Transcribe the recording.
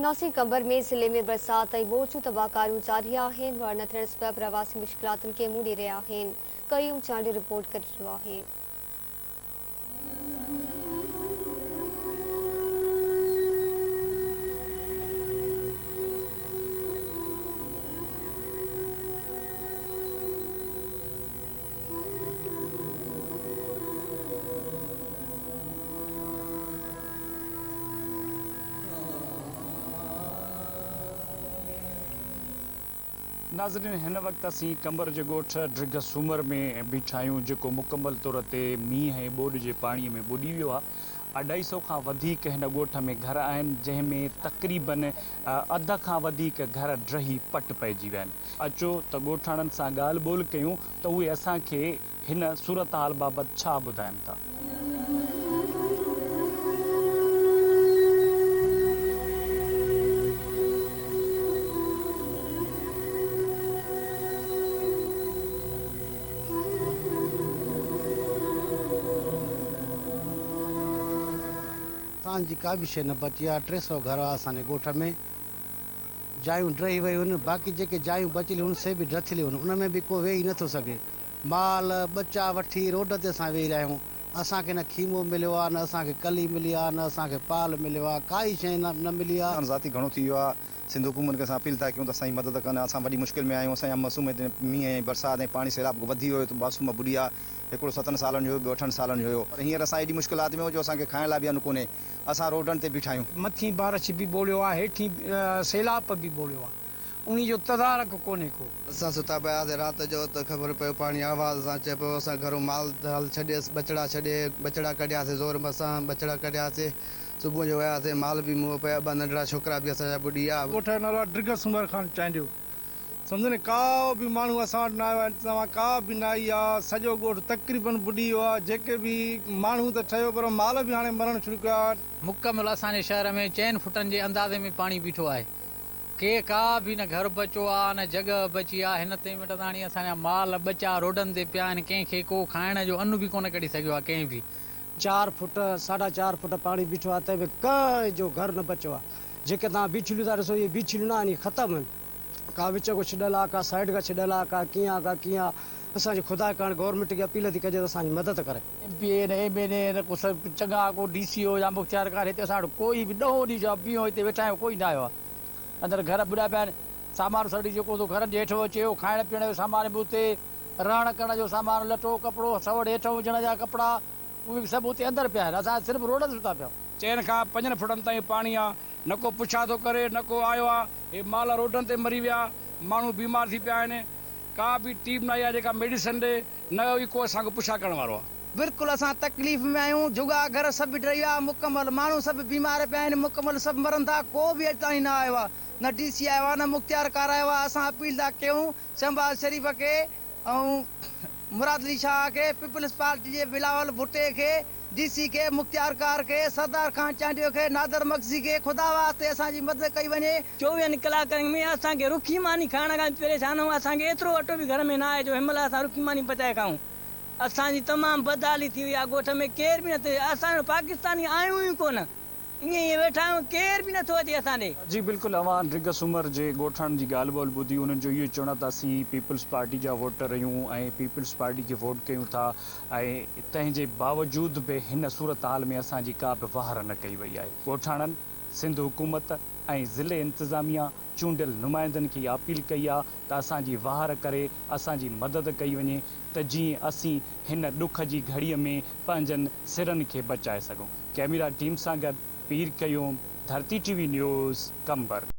نوسين قمبر ۾ ضلعي ۾ برسات ۽ ٻوڏ جون تباهڪاريون جاري آهن، واهر نه ٿيڻ سبب رهواسي مشڪلاتن کي منهن ڏئي رهيا آهن، قيوم چانڊيو رپورٽ ڪري رهيو آهي. ناظرين هن وقت اسين قمبر جي ڳوٺ ڊرگهه سومر ۾ بيٺا آهيون جيڪو مڪمل طور تي مينهن ۽ ٻوڏ جي پاڻي ۾ ٻڏي ويو آهي اڍائي سئو کان وڌيڪ هن ڳوٺ ۾ گهر آهن جنهن ۾ تقريبن اڌ کان وڌيڪ گهر ڊهي پٽ پئجي ويا آهن اچو ته ڳوٺاڻن سان ڳالهه ٻولهه ڪيون ته اهي اسان کي هن صورتحال بابت ڇا ٻڌائين ٿا؟ اسان جي ڪا به شيء نه بچي آ، 300 گهر آ اسان جي ڳوٺ ۾، جايون ڊهي ويون آهن، باقي جيڪي جايون بچيل هن سي به ڊٿيل هن، ان ۾ به ڪو ويهي نه ٿو سگهي. مال، ٻچا وٺي روڊ تي اسان ويهي رهيا آهيون. اسان کي نه خيمو مليو آهي، نه اسان کي ڪلي ملي آهي، نه اسان کي پال مليو آهي، ڪائي شيء نه ملي آهي. نقصان ذاتي گهڻو ٿي ويو آهي. سنڌ حڪومت کي اسان اپيل ٿا ڪيون ته اسان جي مدد ڪن. اسان وڏي مشڪل ۾ آهيون. اسان جا معصوم هتي مينهن ۽ برسات ۽ پاڻي سيلاب وڌي ويو ته معصوم ٻڏي ويا. هڪڙو ستن سالن جو هيو ٻيو اٺن سالن جو هيو. پر هينئر اسان ايڏي مشڪلات ۾ آهيون جو اسان کي کائڻ لاء به ان ڪونهي. اسان روڊن تي بيٺا آهيون. مٿين بارش به ٻوڙيو آ، هيٺين سيلاپ به ٻوڙيو آ، انهي جو تدارڪ ڪونهي ڪو. اسان ستا پيا هئاسين رات جو ته خبر پيو پاڻي آواز سان اچي پيو اسان گهرون مال ڌال ڇڏي ٻچڙا ڇڏي ٻچڙا ڪڍياسين زور مسان ٻچڙا ڪڍياسين صبح جو وياسين مال به مئو پيو ٻه ننڍڙا ڇوڪرا به اسان جا ٻڏي ويا. ڳوٺ جو نالو آهي ڊگهه سومر خان چانڊيو. سمجهو ني ڪا به ماڻهو اسان وٽ نه آيو آهي انتظام ڪا به نه آئي آهي سڄو ڳوٺ تقريبن ٻڏي ويو آهي جيڪي به ماڻهو ته ٺهيو پر مال به هاڻي مرڻ شروع ڪيو آهي. مڪمل اسان جي شهر ۾ چئن فٽن جي اندازي ۾ پاڻي بيٺو آهي ڪي ڪا به نه گهر بچو آ نه جڳهه بچي آ هن تي مٽ تاڻي اسان جا مال ٻچا روڊن تي پيا آهن ڪنهن کي ڪو کائڻ جو ان به ڪونه ڪڍي سگهيو آ ڪنهن به. چار فٽ ساڍا چار فٽ پاڻي بيٺو آ تنهن ۾ ڪنهن جو گهر نه بچيو آ جيڪي توهان بيٺليون ٿا ڏسو اهي بيٺليون نه آهن اهي ختم آهن. ڪا وچ کان ڇڏيل آ، ڪا سائيڊ کان ڇڏيل آ، ڪا ڪيئن آ، ڪا ڪيئن آ، اسان جي خدا ڪاڻ گورنمينٽ کي اپيل ٿي ڪجي ته اسان جي مدد ڪري. ايم پي اي نه ايم اين اي نه ڪو چڱا ڪو ڊي سي او يا مختيار ڪار هتي اسان وٽ ڪوئي به ڏهون ڏينهن جو بيهون هتي ويٺا آهيون ڪوئي نه آيو آ اندر گهر ٻڏا پيا آهن سامان سڙي جيڪو سو گهرن جي هيٺ اچي ويو کائڻ پيئڻ جو سامان به اتي رهڻ ڪرڻ جو سامان لٽو ڪپڙو سوڙ هيٺ وجهڻ جا ڪپڙا اهي به سڀ اتي اندر پيا آهن اسان صرف روڊ تي ستا پيا آهيون. چئن کان پنجن فٽن تائين پاڻي آ نه ڪو پڇا ٿو ڪري نه ڪو آيو آ هي مال روڊن تي مري ويا ماڻهو بيمار ٿي پيا آهن ڪا به ٽيم نه آئي آ جيڪا ميڊيسن ڏي نه ئي ڪو اسان کان پڇا ڪرڻ وارو آ. بلڪل اسان تڪليف ۾ آهيون جهڳا گهر سڀ ڊهي ويا مڪمل ماڻهو سڀ بيمار پيا آهن مڪمل سڀ مرن ٿا ڪو به اڄ تائين نه آيو آ نه ڊي سي آيو آ نه مختيار ڪار آيو آ اسان اپيل ٿا ڪيون شهباز شريف کي ۽ مراد علي شاهه کي پيپلز پارٽي جي بلاول ڀٽي کي ڊي سي کي، مختيارڪار کي، سردار خان چانڊيو کي، نادر مگسي کي خدا واسطي اسان جي مدد ڪئي وڃي. چوويهن ڪلاڪن ۾ اسان کي رکي ماني کائڻ کان به پريشان آهيون، اسان کي ايترو اٽو به گهر ۾ نه آهي جو هن مهل اسان رکي ماني پچائي کائون. اسان جي تمام بدحالي ٿي وئي آهي، ڳوٺ ۾ ڪير به نه ٿو اسان پاڪستاني آهيون ئي ڪونه. ائين ائين ويٺا آهيون ڪير به نٿو اچي اسان ڏي. جي بلڪل اوهان ڊرگهه سومر جي ڳوٺاڻن جي ڳالهه ٻولهه ٻڌي انهن جو اهو چوڻ آهي ته اسين پيپلز پارٽي جا ووٽر آهيون ۽ پيپلز پارٽي کي ووٽ ڪيون ٿا ۽ تنهن جي باوجود به هن صورتحال ۾ اسان جي ڪا به واهر نه ڪئي وئي آهي ڳوٺاڻن سنڌ حڪومت ۽ ضلعي انتظاميا چونڊيل نمائندن کي اها اپيل ڪئي آهي ته اسان جي واهر ڪري اسان جي مدد ڪئي وڃي ته جيئن اسين هن ڏک جي گهڙي ۾ پنهنجن سرن کي بچائي سگهون. ڪئميرا ٽيم سان گڏ Pir Qayyum, Dharti T V news, Qambar.